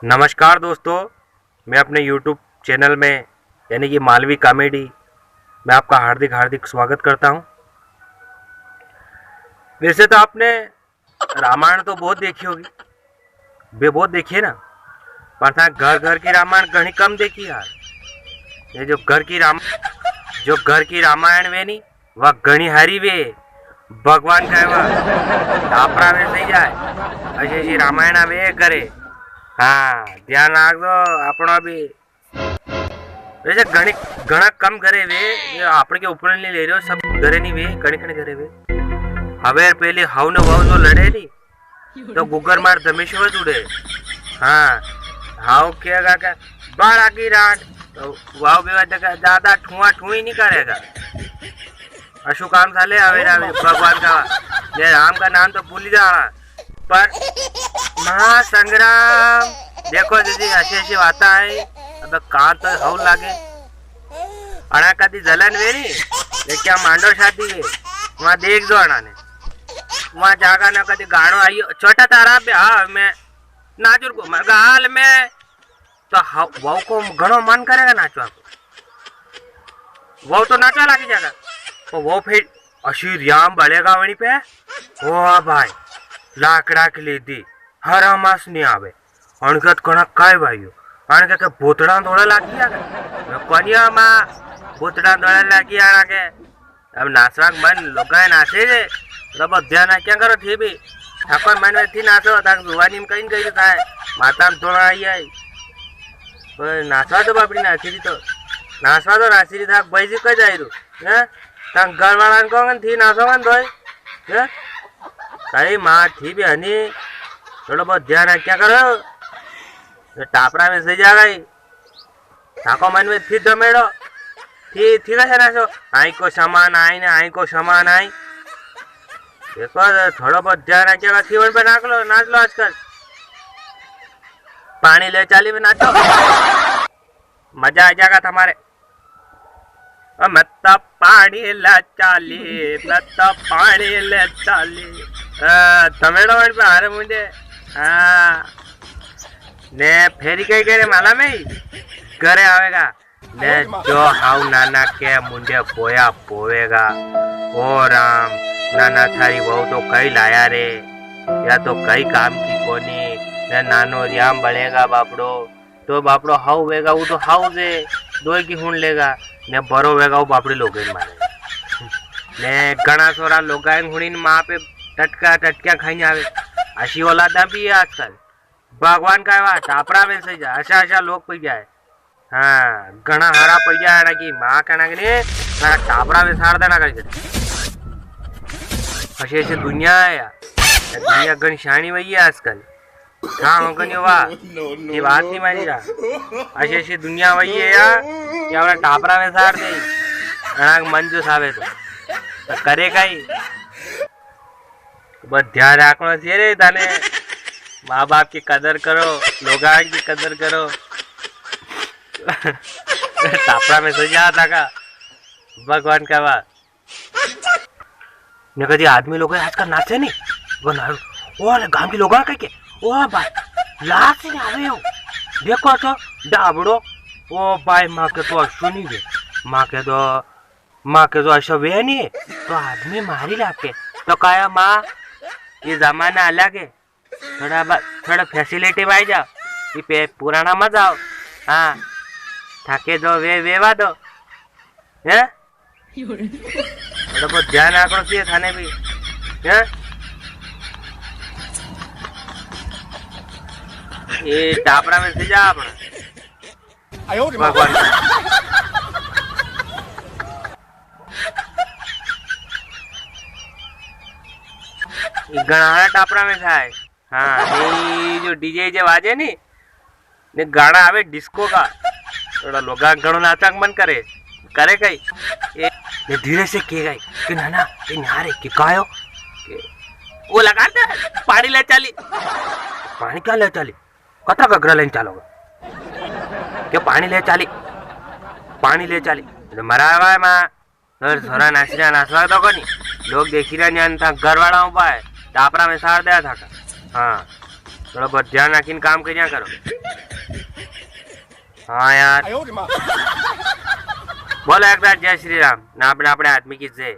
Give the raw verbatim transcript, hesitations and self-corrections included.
नमस्कार दोस्तों, मैं अपने YouTube चैनल में यानी कि मालवी कॉमेडी में आपका हार्दिक, हार्दिक स्वागत करता हूँ। वैसे तो आपने रामायण तो बहुत देखी होगी, बे बहुत देखी है ना, पर था घर घर की रामायण घणी कम देखी यार। ये जो घर की राम-, जो घर की रामायण वे नी, वा घणी हारी वे। भगवान का वा टापरा में सही जाए, ऐसी ऐसी रामायण वे करे। हाँ, ध्यान राख दो अपना भी। वैसे घणी, घणा कम घरे वे, ये आपणे के ऊपर नी ले रहे हो, सब घरे नी वे, कणे कणे घरे वे। हवेर पहले हाउ ने वाउ जो लड़े नी, तो गुगर मार धमेशो उड़े। हाँ, हाउ कहेगा के बाड़ा की रांड, तो वाउ भी वाटे के ज्यादा ठुआ ठुई नी करेगा। अशु काम साले हवेर हवेर भगवान का, ये राम का नाम तो भूल ही जाना। पर महासंग्राम, देखो दीदी, ऐसी ऐसी बात है। अब कान तो हव लागे। अणा कदी जलन वे नी, ये क्या मांडो शादी वे, वहाँ देख जो अणा ने। वहाँ जागा ना कदी गाणो आइयो, छोटा तारा पे, हाँ, मैं नाचुर को मरगा हाल में, तो हा-, वहू को घणो मन करेगा नाचवा को। वहू तो नाचवा लागी जागा, तो वहू फिर अशी रियाम बलेगा वणी पे, ओ भाई, लाकड़ा की लीधी, हरा मास नी आवे। अणके तो कणा काय भाईयो, अणके के भूतड़ा दौड़ा लागी गया। कोनिया माँ, भूतड़ा दौड़ा लागी आना के। अब नाचवा के मन लोगा नाचे जे, तो बहुत ध्यान रख्या करो थी भी। ठाकुर मन में थी नाचो, ताक जुवानी में कहीं कहीं था, माता में थोड़ा आई आई। पर नाचवा तो बापड़ी नाची रही तो, नाचवा तो नाची रही था, भाई जी कह जाए रू, हैं? ताक घर वाला ने कहोगे थी नाचो मन दोई, हैं? तारी माँ थी भी हनी, थोड़ा बहुत ध्यान रख्या करो। ये टापरा में सही जा गई। थाको मन में थी दमेड़ो। थी, थी कैसे नाचो? आई को समान आई ने, आई को समान आई। देखो, थोड़ा बहुत ध्यान रखिएगा, थी वन पे नाच लो, नाच लो आजकल। पानी ले चाली पे नाचो। मजा आ जाएगा तुम्हारे। ओ मैं तो पानी ले चाली, मैं तो पानी ले चाली। आ, दमेड़ो वन पे हारे मुंडे। हाँ। ने फेरी कई करे माला में ही घरे आवेगा। ने जो हाउ नाना के मुंडे पोया पोवेगा। ओ राम, नाना थारी वहू तो कई लाया रे, या तो कई काम की कोनी। ने नानो रियाम बलेगा बापड़ो, तो बापड़ो हाउ वेगा, वो तो हाउ जे दोई की हुन लेगा। ने बरो वेगा, वो बापड़ी लोगे मारेगा। ने घणा सोरा लोगाइन हुणीन माँ पे टटका टटकिया खाई आवे। अशी औलादा भी है आजकल। भगवान का वा टापरा में से जा, अशा अशा लोग पै जाए। हाँ, घणा हारा पै जाए ना कि माँ कहना के नहीं, घणा टापरा में सार देना करी। अशी अशी दुनिया है यार। ये दुनिया घणी शानी वही है आजकल। हाँ, हो कन्यो वाह। ये बात नहीं मानी रहा। अशी अशी दुनिया वही है यार, कि अपना टापरा में सार दे। अनाक मन जो सावे तो, तो करे काई। बस ध्यान राखणो चाहिए रे थाने। माँ बाप की कदर करो, लोगां की कदर करो। टापरा में सो जाता का भगवान का बात। ने कदी आदमी लोग आजकल नाचे नी, वो ना, ओ अरे गांव की लोगां कह के, ओ भाई, लाज नी आवे हो। देखो तो, डाबड़ो, ओ भाई, माँ के तो अशो नी वे, माँ के तो माँ के जो ऐसा वे नी, तो आदमी मारी लागे। तो काया माँ, ये जमाना अलग है, थोड़ा बा-, थोड़ा facility में आई जाओ, ये पे-, पुराना मत जाओ। हाँ, थाके जो वे, वेवा दो, हैं? थोड़ा बहुत ध्यान रखना चाहिए थाने भी, हैं? ये टापरा में से जा अपना। आयो रे माँ। भगवान। ये घणा टापरा में था है। हाँ, ये जो DJ जे वाजे नी, ने गाना आवे disco का, थोड़ा लोगा घणो नाचक मन करे, करे कई। ए, ने धीरे से के गई कि ना ना, ये न्यारे के कायो? के, वो लगा दे, पानी ले चली। पानी क्या ले चली? कतरा घगरा लेन चालोगा? के पानी ले चाली, पानी ले चाली। तो मरा हुआ है माँ। और छोरा नाच रहा, नाचवा तो कोनी। लोग देखी रहा, न्यान था, घर वाला उबा है। टापरा में सार दया था का। हाँ। थोड़ा बहुत ध्यान रखीन काम करिया करो। हाँ यार। बोलो एक बार जय श्री राम ना, अपने अपने आदमी की जय।